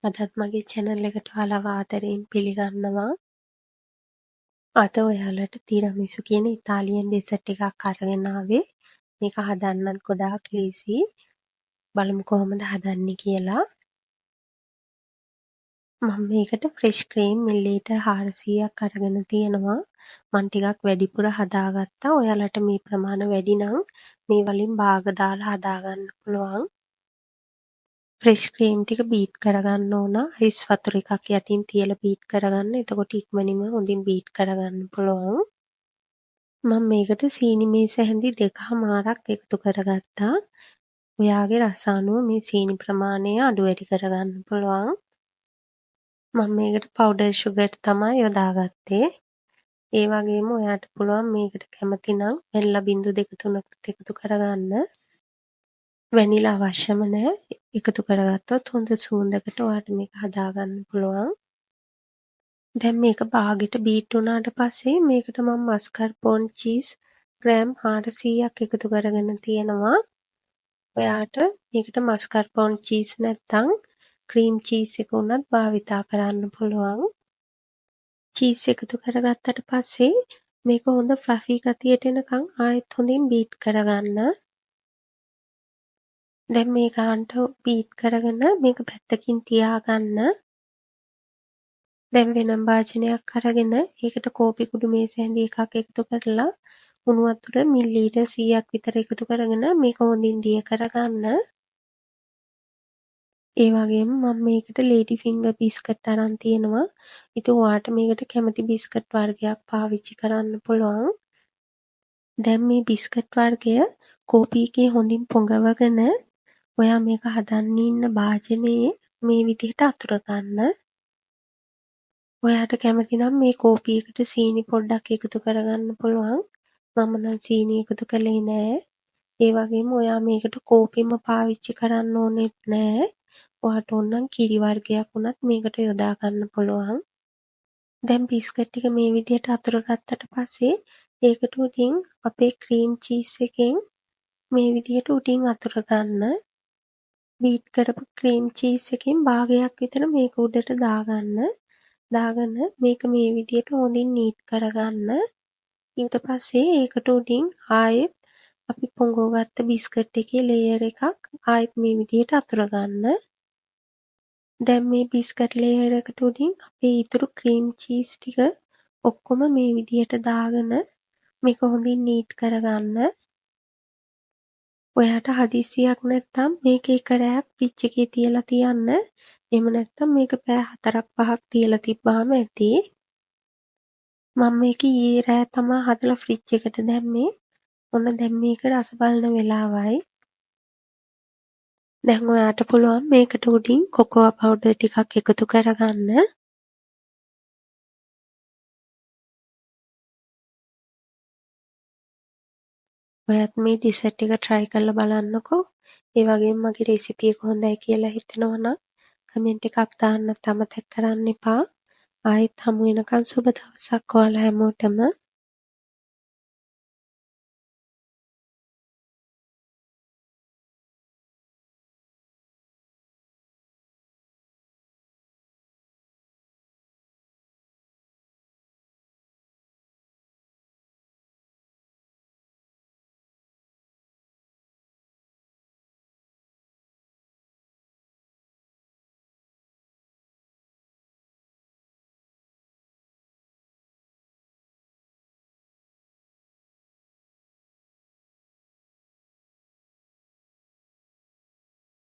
අදත් මගේ චැනල් එකට ඔයාලව ආදරයෙන් පිළිගන්නවා. අද ඔයාලට තිරමිසු කියන ඉතාලියන් ඩෙසර්ට් එකක් අරගෙන ආවේ. මේක හදන්නත් ගොඩාක් ලේසි. බලමු කොහොමද හදන්නේ කියලා. මම මේකට ෆ්‍රෙෂ් ක්‍රීම් මිලිලීටර් 400ක් අරගෙන තියෙනවා. මං ටිකක් වැඩිපුර හදාගත්තා. ඔයාලට මේ ප්‍රමාණ වැඩි නම් මේ වලින් භාග දාලා හදාගන්න පුළුවන්. ෆ්‍රෙෂ් ක්‍රීම් ටික බීට් කරගන්න ඕන. අයිස් වතුර එකක් යටින් තියලා බීට් කරගන්න. එතකොට ඉක්මනින්ම හොඳින් බීට් කරගන්න පුළුවන්. මම මේකට සීනි මේස හැඳි 2.5ක් එකතු කරගත්තා. ඔයාගේ රස අනුව මේ සීනි ප්‍රමාණය අඩු වැඩි කරගන්න පුළුවන්. මම මේකට පවුඩර් ෂුගර් තමයි යොදාගත්තේ. ඒ වගේම ඔයාට පුළුවන් මේකට කැමති නම් වැනිලා බිංදු දෙක තුනක් එකතු කරගන්න. වැනිලා අවශ්‍යම නෑ. එකතු කරගත්තොත් හොඳ සුවඳකට ඔයාට මේක හදාගන්න පුළුවන්. දැන් මේක බාගෙට බීට් වුණාට පස්සේ මේකට මම මස්කර්පෝන් චීස් ග්‍රෑම් 400ක් එකතු කරගෙන තියෙනවා. ඔයාට මේකට මස්කර්පෝන් චීස් නැත්තම් ක්‍රීම් චීස් එක වුණත් භාවිතා කරන්න පුළුවන්. චීස් එකතු කරගත්තට පස්සේ මේක හොඳ ෆ්ලෆි ගතියට එනකන් ආයෙත් හොඳින් බීට් කරගන්න. දැන් මේ ගානට බීට් කරගෙන මේක පැත්තකින් තියාගන්න. දැන් වෙනම භාජනයක් අරගෙන ඒකට කෝපි කුඩු මේස හැඳි එකක් එකතු කරලා උණු වතුර මිලිලීටර් 100ක් විතර එකතු කරගෙන මේක හොඳින් දිය කරගන්න. ඒ වගේම මම මේකට ලේඩි ෆින්ගර් බිස්කට් අරන් තියෙනවා. ඉතින් ඔයාට මේකට කැමති බිස්කට් වර්ගයක් පාවිච්චි කරන්න පුළුවන්. දැන් මේ බිස්කට් වර්ගය කෝපි එකේ හොඳින් පොඟවගෙන ඔයා මේක හදන්න ඉන්න භාජනයේ මේ විදිහට අතුර ගන්න. ඔයාට කැමති නම් මේ කෝපි එකට සීනි පොඩ්ඩක් එකතු කරගන්න පුළුවන්. මම නම් සීනි එකතු කළේ නෑ. ඒ වගේම ඔයා මේකට කෝපිම පාවිච්චි කරන්න ඕනෙත් නෑ. ඔයාට ඕන නම් කිරි වර්ගයක් වුණත් මේකට යොදා ගන්න පුළුවන්. දැන් බිස්කට් ටික මේ විදිහට අතුර ගත්තට පස්සේ ඒකට උඩින් අපේ ක්‍රීම් චීස් එකෙන් මේ විදිහට උඩින් අතුර ගන්න. බීට් කරපු ක්‍රීම් චීස් එකෙන් භාගයක් විතර මේක උඩට දාගන්න. දාගෙන මේක මේ විදිහට හොඳින් නීට් කරගන්න. ඊට පස්සේ ඒකට උඩින් ආයෙත් අපි පොඟවගත්ත බිස්කට් එකේ ලේයර් එකක් ආයෙත් මේ විදිහට අතුර ගන්න. දැන් මේ බිස්කට් ලේයර් එකට උඩින් අපේ ඉතුරු ක්‍රීම් චීස් ටික ඔක්කොම මේ විදිහට දාගෙන මේක හොඳින් නීට් කරගන්න. ඔයාට හදිස්සියක් නැත්තම් මේක එක රැයක් ෆ්‍රිජ් එකේ තියලා තියන්න. එහෙම නැත්තම් මේක පැය 4ක් 5ක් තියලා තිබ්බාම ඇති. මම මේක ඊයේ රෑ තමා හදලා ෆ්‍රිජ් එකට දැම්මේ. ඔන්න දැන් මේක රස බලන වෙලාවයි. දැන් ඔයාට පුළුවන් මේකට උඩින් කොකෝවා පවුඩර් ටිකක් එකතු කරගන්න. ඔයත් මේ ඩෙසර්ට් එක try කරලා බලන්නකෝ. ඒ වගේම මගේ රෙසිපි එක හොඳයි කියලා හිතෙනවා නම් කමෙන්ට් එකක් දාන්නත් අමතක කරන්න එපා. ආයෙත් හමු වෙනකන් සුබ දවසක් ඔයාලා හැමෝටම.